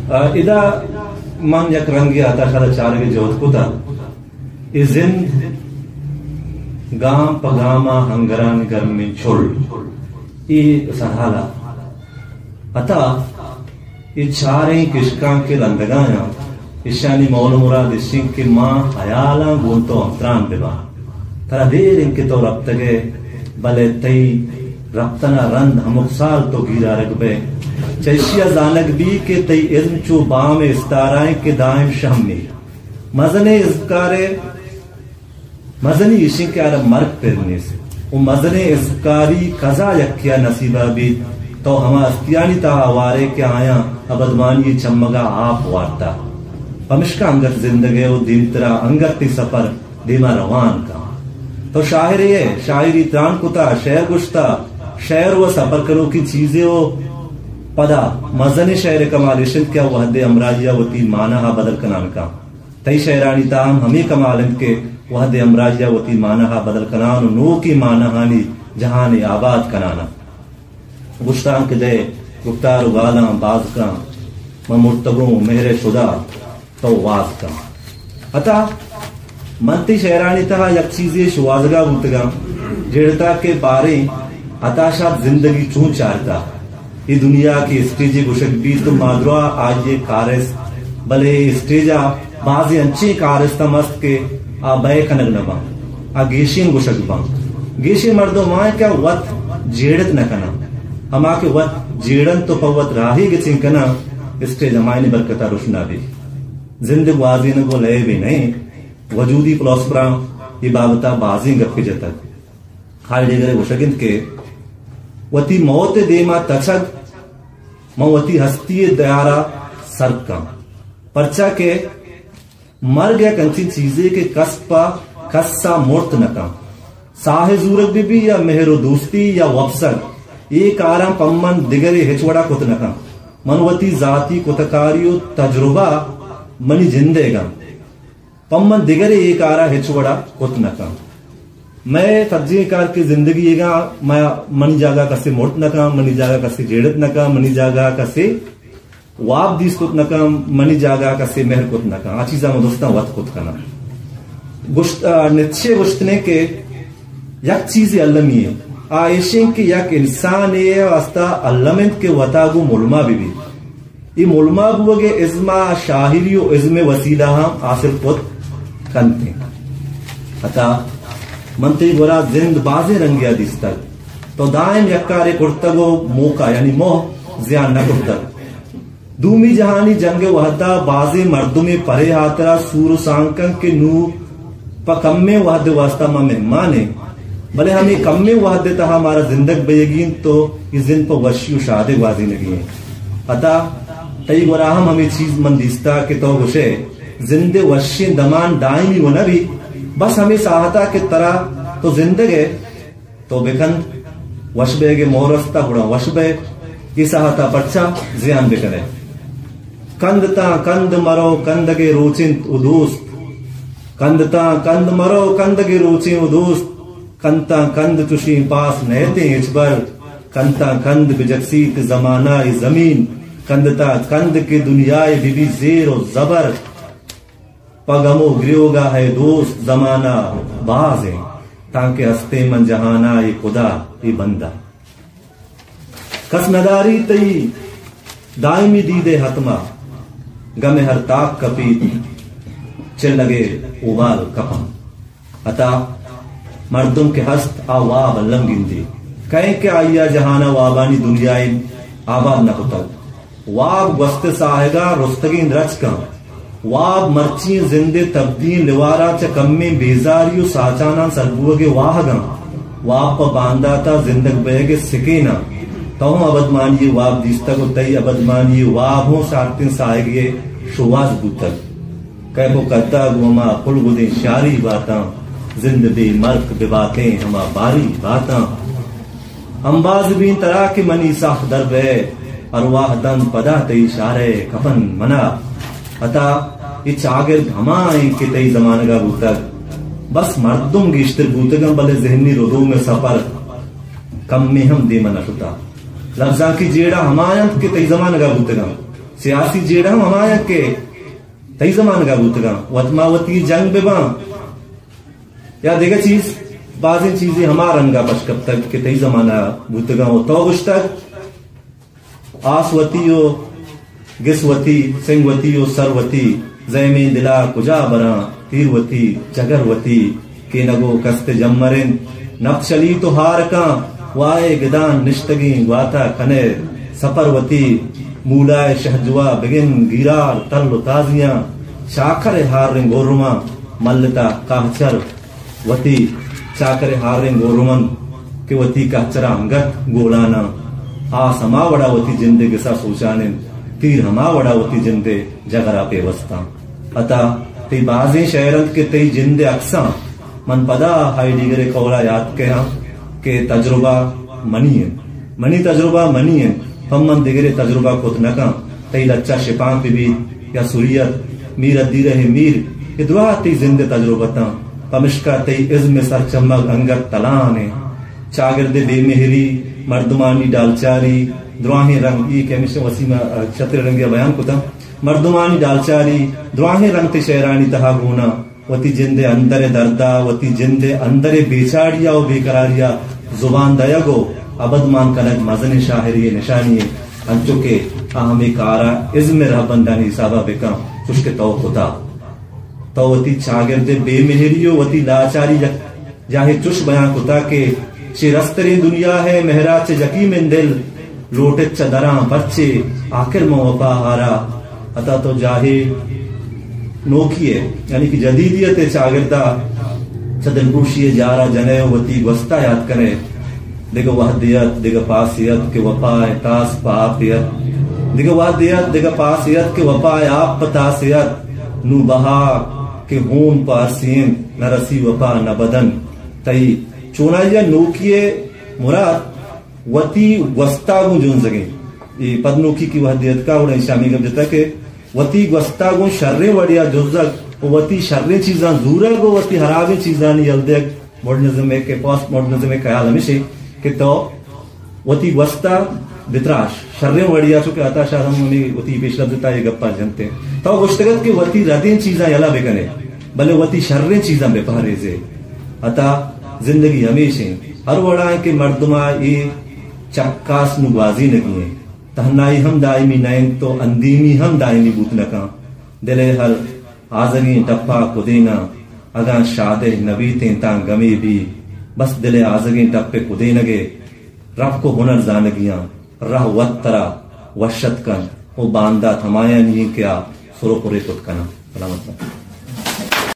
آ، ادا من یک رنگے عطا شاد ءَ چارگ ءِ جہد کتگ۔ اے زند گام پہ گام ءَ ہنگرانی گرمیں چل، اے سرحال ءَ عطا اے چاریں کشکاں کہ رندگایاں، ایشانی مول ءُ مراد ایش اِنت کہ ما ہیالاں گوں تو ہمتران بہ باں۔ ترا دیر اِنت کہ تو رپتگ ئے، بلے تئی رپتن ءَ رند ہمک سال تو گیرارگ بئے۔ چہ ایشی ءَ زانگ بی کہ تئی ازم چو بام ءِ استار ءَ اِنت کہ دائم شہمی۔ مزنیں ازمکارے مزنی ایش اِنت کہ آرا مرگ پر نیست ءُ مزنیں ازمکاری کزا یکے ءَ نصیب ءَ بیت، تو ہما ہستیانی تہا ہوار ئے کہ آیاں ابدمانی ءِ چمگ ءَ آپ وارتہ۔ پمشکا انگت زندگ ئے ءُ دیمترا انگت تئی سپر دیما روان کن۔ تو شاعرے ئے، شاعری تران کتہ، شعر گوشتہ، شعر وَ سپر کنوکیں چیزے ءُ پدا مزنیں شعر ءِ کمال ایش اِنت کہ آ وہد ءِ ہمراہی ءَ وتی معنی ءَ بدل کنان کن۔ تئی شعرانی تہا ہم ہمے کمال اِنت کہ وہد ءِ ہمراہی ءَ وتی معنی ءَ بدل کنان ءُ نوکیں معنیانی جہانے آباد کنان۔ گوشتانک دئے، گپتار ءُ گالاں باز کن، من مرتگوں مہر ءِ شدا تو واز کن۔ عطا، من تئی شعرانی تہا یک چیزے شوہازگا بوتگاں، جیڑتا کہ باریں عطا شاد زندگی چون چارتا۔ اے دنیا کہ اسٹیجے گوشگ بیت تو مادرا آئی ءِ کارست، بلے اے اسٹیج ءَ بازیں انچیں کارست ہم است کہ آ بئے کنگ نہ باں، آ گیشیں گوشگ باں۔ گیشیں مردم آں کہ وت جیڑت نہ کناں، ہما کہ وت جیڑنت تو پہ وت راہی گچین کناں، اسٹیج ہمایانی برکت ءَ رشنا بی۔ زند گوازینگ ءُ لیبے نہ اِنت، وجودی فلاسفراں اے بابت ءَ بازیں گپے جتگ۔ ہائیڈیگر ءِ گوشگ اِنت کہ وتی موت ءِ دیما تچگ من وتی ہستی ءِ دیارا سر کن، پرچا کہ مرگ یک انچیں چیزے کہ کس پہ کس ءَ مرت نہ کن۔ ساہ ءِ زورگ بہ بی یا مہر ءُ دوستی یا وپسگ، اے کاراں پہ من دگرے ہچ وڑا کت نہ کن۔ من وتی ذاتی کتکاری ءُ تجربہ منی جند ئیگ اَنت۔ پہ من دگرے اے کار ءَ ہچ وڑا کت نہ کن۔ مئے سجہیں کار کہ زندگی ئیگاں، ما، منی جاگہ کسے مرت نہ کن، منی جاگہ کسے جیڑت نہ کن، منی جاگہ کسے واب دیست کت نہ کن، منی جاگہ کسے مہر کت نہ کن۔ آ چیزاں من درستاں وت کت کناں۔ گوشت، آ، نیتشے گوشتنے کہ یک چیزے المی اِنت، آ ایش اِنت کہ یک انسانے ءِ واستا الم اِنت کہ وتا گوں ملما بہ بیت۔ اے ملما بوگ ءِ ازم ءَ شاعری ءُ ازم ءِ وسیلہ ہم حاصل کت کنت اِنت۔ عطا، من تئی گورا زند بازیں رنگے ءَ دیستگ۔ تو دائم یک کارے کرتگ ءُ موقع، یعنی موہ زیان نہ کرتگ۔ دومی جہانی جنگ ءِ وہد ءَ بازیں مردمے پرے ہاترا سور ءُ سانگ کنت کہ نوں پہ کمیں وہد ءِ واستا ما مہمان ایں، بلے ہمے کمیں وہد ءِ تہا مارا زندگ بئیگی اِنت تو اے زند پہ وشی ءُ شادی گوازینگی اِنت۔ عطا، تئی گورا ہم ہمے چیز من دیستا کہ تو گوشئے، زند ءِ وشیں دمان دائمی وَ نہ بیت، بس ہمے ساہتا کہ ترا تو زندگ ئے، تو بکند، وش بئیگ ءِ مہر است ءَ گڑا وش بئے، اے ساہت ءَ پرچا زیان بکنئے؟ کند تاں کند مرو، کندگ ءِ روچ اِنت او دوست۔ کند تاں کند مرو، کندگ ءِ روچ اِنت او دوست۔ کند تاں کند چشیں پاس نئیتیں ہچبر۔ کند تاں کند بجکسیت زمانہ ءِ زمین۔ کند تاں کند کہ دنیا ءِ بہ بیت زیر ءُ زبر۔ پہ گم ءُ گریوگا ہے دوست زمانہ باز اِنت، تانکہ ہستیں من جہانا اے خدا اے بندہ۔ کس نداری تئی دائمی دید ءِ ہتما، گم ءِ ہر تاک کپیت، چلگ ءِ اوبال کپاں۔ عطا، مردم کہ ہست آ واب الم گندی، کئے کہ آئی ءَ جہانا وابانی دنیائے آباد نہ کتگ۔ واب گوست ءِ ساہگاں رستگیں درچک اَنت۔ واب مرچی ئیں زند ءِ تبدی ئیں لیواراں چہ کمیں بیزاری ءُ ساچاناں سربوہگ ءِ واہگ اَنت۔ واب پہ باندات ءَ زندگ بئیگ ءِ سکین اَنت۔ تو ہم ابدمانی ءِ واب دیستگ ءُ تئی ابدمانی ءِ واب ہم سارتیں ساہگے ءِ شوہاز بوتگ۔ کیف ءُ کد ءَ گوں ہما پلگدیں شاری باتاں، زند بے مرک بہ باتیں ہما باری باتاں۔ امباز بیں ترا کہ منی ساہ در بئے، ارواہ دنت پدا تئی شارئے کفن منا۔ عطا، اے چاگرد ہما اِنت کہ تئی زمانگ ءَ بوتگ، بس مردم گیشتر بوتگ اَنت، بلے ذہنی ردوم ءِ سپر کمے ہم دیم ءَ نہ شتگ۔ لبزانکی جیڑہ ہما اَنت کہ تئی زمانگ ءَ بوتگ اَنت۔ سیاسی جیڑہ ہم ہمایاں کہ تئی زمانگا بوتگاں، وت ما وتی جنگ بہ باں یا دگہ چیز، بازیں چیزے ہما رنگا پش کپتگ کہ تئی زمانہ بوتگاں و تو گوشتگ، آس وتی و گس وتی، سنگ وتی و سر وتی، زیمیں دلا کجا براں تیر وتی، جگر وتی، کہ نگو کست جمر انت، نپت شلیت و ہارکاں، وائے گدان نشتگیں گواتا کنے سپر وتی، مولائے شہجوا بگن گیرار تل و تازیاں، چاکر ہاریں گورماں ملتا کاہچر وتی، چاکر ہاریں گورمن کہ وتی کہچرا انگت گولاناں، آس ہما وڑا وتی جندے گسا سوچان انت، تیر ہما وڑا وتی جندے جگرا پیوستاں۔ عطا، تئی بازیں شعر انت کہ تئی جندے عکساں من پدا ہائیڈیگرے قولا یات کناں کہ تجربہ منی انت، منی تجربہ منی انت، پہ من دگرے تجربہ کت نہ کن۔ تئی لچہ شپانک بہ بیت یا سریت، میر ادیرہ میر، اے دراہ تئی زند ء تجربتاں، پمشکا تئی ازم ء سرچمگ انگت تلان انت۔ چاگرد ء بے مہری، مردمانی ڈالچاری، دراہیں رنگ، اے کہ ہمیشہ وسیم ء شتر رنگے ء بیان کتاں، مردمانی ڈالچاری، دراہیں رنگ تئی شعرانی تہا گوناں۔ وتی جند ء اندر ء درد ء، وتی جند ء اندر ء بے چاڑی ء و بے قراری ء زبان دئیگ و ابد مان کنگ مزنیں شاعری ء نشانی انت، انچو کہ آ ہمے کار ء ازم ء رہبندانی حساب ء بکن، چوش کہ تو کتا۔ تو وتی چاگرد ء بے مہری و وتی لاچاری یک جاہے چوش بیان کتا کہ چہ رستریں دنیا ء مہرا چہ یکی من دل لوٹت چہ دراں پرچے آخر من وپا ہارا۔ عطا تو جاہے نوکی ء، یعنی کہ جدیدیت ء چاگردا چہ دلپروشی ء جارا جنئے و وتی گوستا یات کنئے۔ دگہ وہدے ات، دگہ پاسے ات کہ وپا ء تاس پہ آپ ء ات۔ دگہ وہدے ات، دگہ پاسے ات کہ وپا ء آپ پہ تاس ء ات۔ نوں بہا کہ ہون پہ ارسی انت، نہ رسی وپا نہ بدن۔ تئی چونائی ء نوکی ء مراد وتی گوستا گوں جنزگیں۔ اے پدنوکی کی وہدے اتکا گڑا ایشاں ہمے گپ جتا کہ وتی گوستا گوں شریں وڑیا جنزگ و وتی شریں چیزاں زورگ و وتی ہرابیں چیزانی یل دیگ۔ ماڈرنزم ء کہ پوسٹ ماڈرنزم ء خیال ہمیش انت کہ تو وتی گوستا بتراش، شریں وڑیا، چو کہ عطا شاد ہم ہمے وتی پیش لبزتا اے گپا جنتے۔ تو گوشتگت کہ وتی ردیں چیزاں یلا بکنے، بلے وتی شریں چیزاں بپہریزے۔ عطا زندگی ہمیش انت۔ ہر وڑا کہ مردما اے چکاس نوں گوازینگی انت۔ تہنائی ہم دائمی نہ انت و اندیمی ہم دائمی بوت نہ کن۔ دل ء ہر آزگیں ٹپا کدیناں، اگاں شادہ نہ بیتیں تاں گمے بی۔ بس دل ء آزگیں ٹپ ء کدینگ ء رپک و ہنر زانگیاں۔ رہ وت ترا وش اتک انت و باندات ہمایانی انت کہ آ سر و پرے کت کناں۔ سلامت بات۔